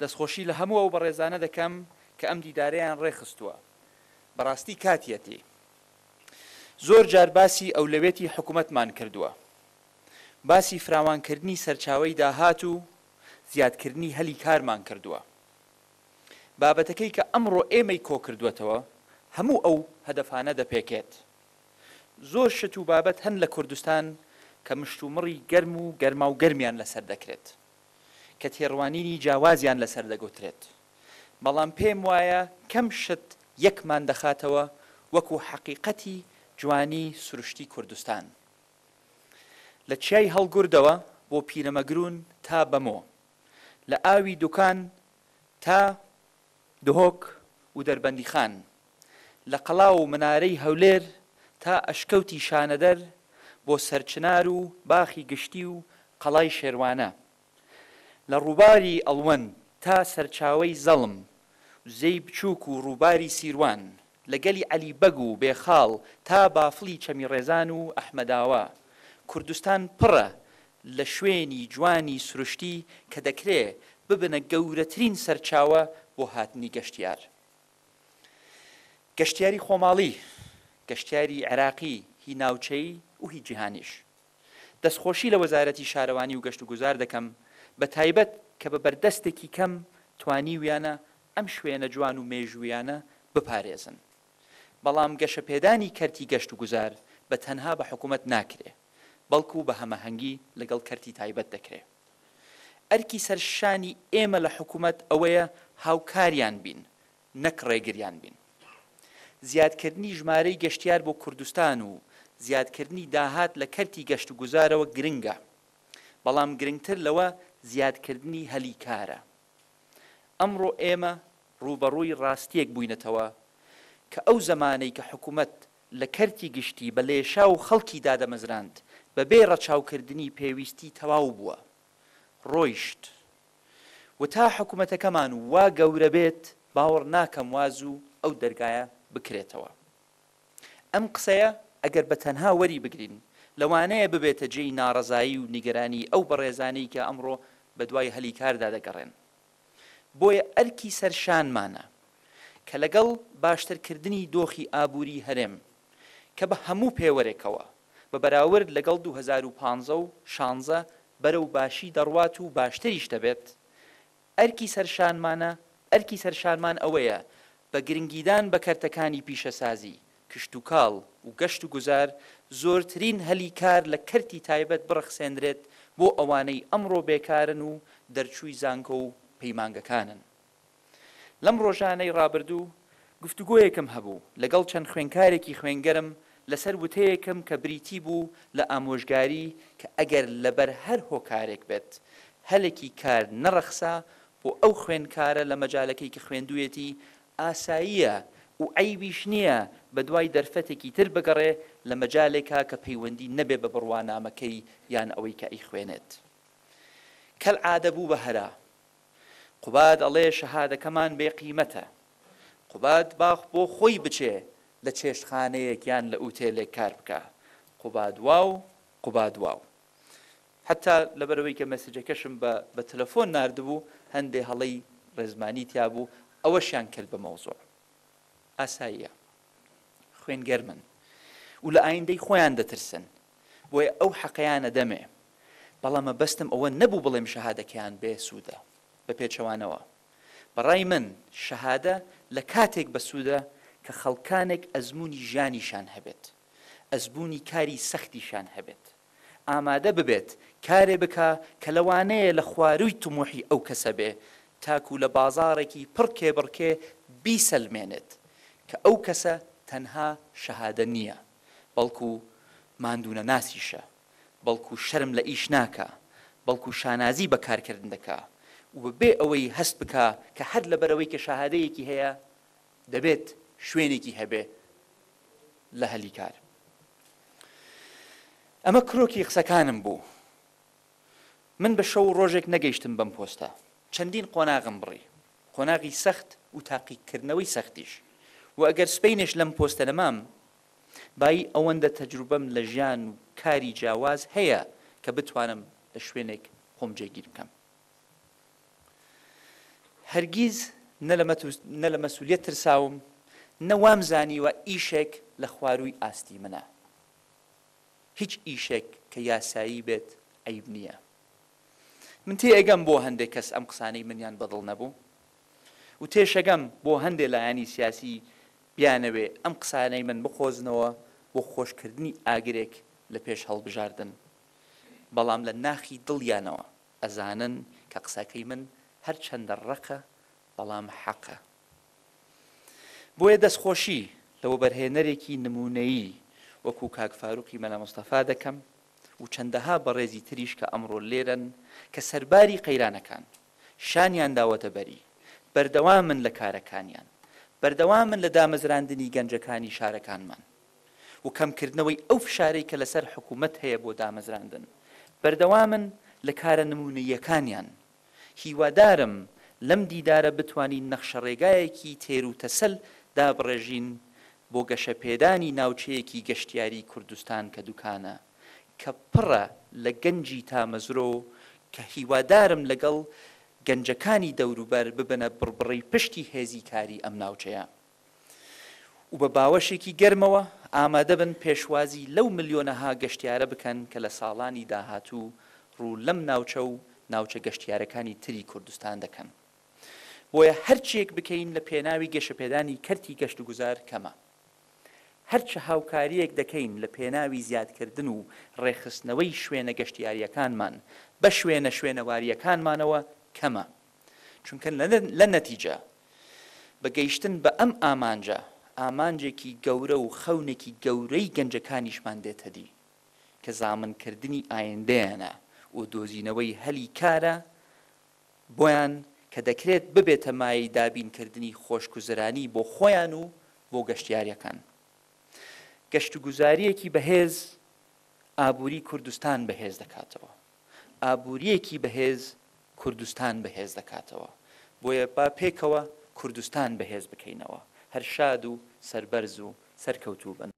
دەستخۆشی لە هەموو ئەو بەڕێزانە دەکەم کە ئەم دیدارەیان ڕێکخستووە. بەڕاستی کاتیەتی. زۆر جار باسی ئەولەوێتی حکومەتمان کردووە. باسی فراوانکردنی سەرچاوەی داهات و زیادکردنی هەلی کارمان کردووە. بابەتەکەی کە ئەمڕۆ ئێمەی کۆکردووەتەوە هەموو ئەو هەدەفانە دەپێکێت. زۆر شت و بابەت هەن لە کوردستان کە مشتومڕی گەرم و گەرماوگەرمیان لەسەر دەکرێت، کە تێڕوانینی جیاوازیان لەسەر دەگوترێت، بەڵام پێم وایە کەم شت یەکمان دەخاتەوە وەکو حەقیقەتی جوانی سروشتی کوردستان. لە چیای هەڵگوردەوە بۆ پیرەمەگرون تا بەمۆ، لە ئاوی دوکان تا دهۆک و دەربەندیخان، لە قەڵا و منارەی هەولێر تا ئەشکەوتی شانەدەر بۆ سەرچنار و باخی گشتی و قەڵای شێروانە، لە ڕووباری ئەڵوەن تا سەرچاوەی زەڵم و زێی بچووک و ڕووباری سیروان، لە گەلی عەلی بەگ و بێخاڵ تا بافڵی چەمی ڕێزان و ئەحمەداوا، کوردستان پڕە لە شوێنی جوانی سروشتی کە دەکرێ ببنە گەورەترین سەرچاوە بۆ هاتنی گەشتیار. گەشتیاری خۆماڵی، گەشتیاری عێراقی، هی ناوچەیی و هی جیهانیش. دەستخۆشی لە وەزارەتی شارەوانی و گەشتوگوزار دەکەم، بە تایبەت کە بە بەردەستێکی کەم توانیویانە ئەم شوێنە جوان و مێژوویانە بپارێزن. بەڵام گەشەپێدانی کەرتی گەشتوگوزار بە تەنها بە حکومەت ناکرێ، بەڵکو بە هەمەهەنگی لەگەڵ کەرتی تایبەت دەکرێ. ئەرکی سەر شانی ئێمە لە حکومەت ئەوەیە هاوکاریان بین نەک ڕێگریان بین. زیادکردنی ژمارەی گەشتیار بۆ کوردستان و زیادکردنی داهات لە کەرتی گەشتوگوزارەوە گرنگە، بەڵام گرنگتر لەوە زیادکردنی هەلی کارە. ئەمڕۆ ئێمە ڕووبەڕووی ڕاستییەک بووینەتەوە کە ئەو زەمانەی کە حکومەت لە کەرتی گشتی بە لێشاو خەڵکی دادەمەزراند بەبێ ڕەچاوکردنی پێویستی تەواو بووە ڕۆیشت و تا حکومەتەکەمان وا گەورە بێت باوەڕ ناکەم وا زوو ئەو دەرگایە بکرێتەوە. ئەم قسەیە ئەگەر بە تەنها وەری بگرین لەوانەیە ببێتە جێی ناڕەزایی و نیگەرانی ئەو بەڕێزانەی کە ئەمڕۆ بەدوای هەلی کاردا دەگەڕێن. بۆیە ئەرکی سەر شانمانە کە لەگەڵ باشترکردنی دۆخی ئابووری هەرێم کە بە هەموو پێوەرێکەوە بە بەراورد لەگەڵ 2015 و شانزە بەرەو باشی دەڕوات و باشتریش دەبێت، ئەرکی سەر شانمانە، ئەرکی سەر شانمان ئەوەیە بە گرنگیدان بە کەرتەکانی پیشەسازی، کشتوکاڵ و گەشت و گوزار زۆرترین هەلی کار لە کەرتی تایبەت بڕەخسێنرێت بۆ ئەوانەی ئەمڕۆ بێکارن و دەرچووی زانکۆ و پەیمانگەکانن. لەم ڕۆژانەی ڕابردوو گفتوگۆیەکم هەبوو لەگەڵ چەند خوێنکارێکی خوێنگەرم لەسەر وتەیەکم کە بریتی بوو لە ئامۆژگاری کە ئەگەر لەبەر هەر هۆکارێک بێت هەلێکی کار نەڕەخسا بۆ ئەو خوێنکارە لە مەجالەکەی کە خوێندوویەتی ئاساییە و عەیبیش نییە بەدوای دەرفەتێکی تر بگەڕێ لە مەجالێکا کە پەیوەندی نەبێ بە بڕوانامەکەی یان ئەوەی کە ئەیخوێنێت. کەلعادە بوو بە هەرا. قوباد ئەڵێ شەهادەکەمان بێ قیمەتە. قوباد با بۆ خۆی بچێ لە چێشتخانەیەک یان لە ئوتێلێک کار بکا. قوباد واو، قوباد واو. حەتا لەبەرئەوەی کە مەسجەکەشم بە بە تەلەفۆن ناردبوو هەندێ هەڵەی ڕێزمانی تیابوو ئەوەشیان کرد بە مەوزوع. ئاساییە. خوێن گەرمن و لە ئایندەی خۆیان دەترسن بۆیە ئەو حەقەیان ئەدەمێ. بەڵام مەبەستم ئەوە نەبوو بڵێم شەهادەکەیان بێ سوودە. بە پێچەوانەوە. بە ڕای من شەهادە لە کاتێک بەسوودە کە خەڵکانێک ئەزموونی ژیانیشان هەبێت. ئەزموونی کاری سەختیشان هەبێت. ئامادە ببێت کارێ بکا کە لەوانەیە لە خوارووی تموحی ئەو کەسە بێ تاکو لە بازاڕێکی پڕ کێبڕکێ بیسەلمێنێت کە ئەو کەسە تەنها شەهادە نییە بەڵکو ماندوونەناسیشە بەڵکو شەرم لە ئیش ناکا بەڵکو شانازی بە کارکردن دەکا و بە بێ ئەوەی هەست بکا کە هەر لەبەرئەوەی کە شەهادەیەکی هەیە دەبێت شوێنێکی هەبێ لە هەلی کار. ئەمە کرۆکی قسەکانم بوو. من بە شەو و ڕۆژێک نەگەیشتم بەم پۆستە. چەندین قۆناغم بڕی. قۆناغی سەخت و تاقیکردنەوەی سەختیش. و ئەگەر سبەینێش لەم پۆستە نەمام، بایی ئەوەندە تەجروبەم لە ژیان و کاری جیاواز هەیە کە بتوانم لە شوێنێک خۆم جێگیر بکەم. هەرگیز نە لە مەسولیەت ترساوم، نە وام زانیوە ئیشێک لە خوارووی ئاستی منە. هیچ ئیشێک کە یاسایی بێت عەیب نییە. من تێئەگەم بۆ هەندێ کەس ئەم قسانەی منیان بەدڵ نەبوو و تێشەگەم بۆ هەندێ لایەنی سیاسی بیانەوێ ئەم قسانەی من بقۆزنەوە بۆ خۆشکردنی ئاگرێک لە پێش هەڵبژاردن، بەڵام لە ناخی دڵیانەوە ئەزانن کە قسەکەی من هەرچەندە ڕەقە بەڵام حەقە. بۆیە دەستخۆشی لە وەبەرهێنەرێکی نموونەیی وەکو کاک فاروقی مەلا مستەفا دەکەم و چەندەها بەڕێزی تریش کە ئەمڕۆ لێرەن کە سەرباری قەیرانەکان شانیان داوەتە بەری، بەردەوامن لە کارەکانیان، بەردەوامن لە دامەزراندنی گەنجەکانی شارەکانمان و کەمکردنەوەی ئەو فشارەی کە لەسەر حکومەت هەیە بۆ دامەزراندن، بەردەوامن لە کارە نموونەییەکانیان. هیوادارم لەم دیدارە بتوانین نەخشەڕێگایەکی تێروتەسەل دابڕێژین بۆ گەشەپێدانی ناوچەیەکی گەشتیاری کوردستان کە دوکانە کە پڕە لە گەنجی تامەزرۆ کە هیوادارم لەگەڵ گەنجەکانی دەوروبەر ببنە بڕبڕەی پشتی هێزی کاری ئەم ناوچەیە و بە باوەشێکی گەرمەوە ئامادەبن پێشوازی لەو ملیۆنەها گەشتیارە بکەن کە لە ساڵانی داهاتوو ڕوو لەم ناوچە و ناوچە گەشتیارەکانی تری کوردستان دەکەن. بۆیە هەرچیەک بکەین لە پێناوی گەشەپێدانی کەرتی گەشتوگوزار کەمە. هەرچ هاوکاریەک دەکەین لە پێناوی زیادکردن و ڕێکخستنەوەی شوێنە گەشتیاریەکانمان بە شوێنە شوێنەواریەکانمانەوە کەمە. چونکە لە نەتیجە بە گەیشتن بە ئەم ئامانجە، ئامانجێکی گەورە و خەونێکی گەورەی گەنجەکانیشمان دێتەدی کە زامنکردنی ئایندەیانە و دۆزینەوەی هەلی کارە بۆیان کە دەکرێت ببێتە مایەی دابینکردنی خۆشگوزەرانی بۆ خۆیان و بۆ گەشتیارەکان. گەشتوگوزارییەکی بەهێز ئابووری کوردستان بەهێز دەکاتەوە. ئابوورییەکی بەهێز کوردستان بەهێز دەکاتەوە. بۆیە با پێکەوە کوردستان بەهێز بکەینەوە. هەر شاد و سەربەرز و سەرکەوتوو بن.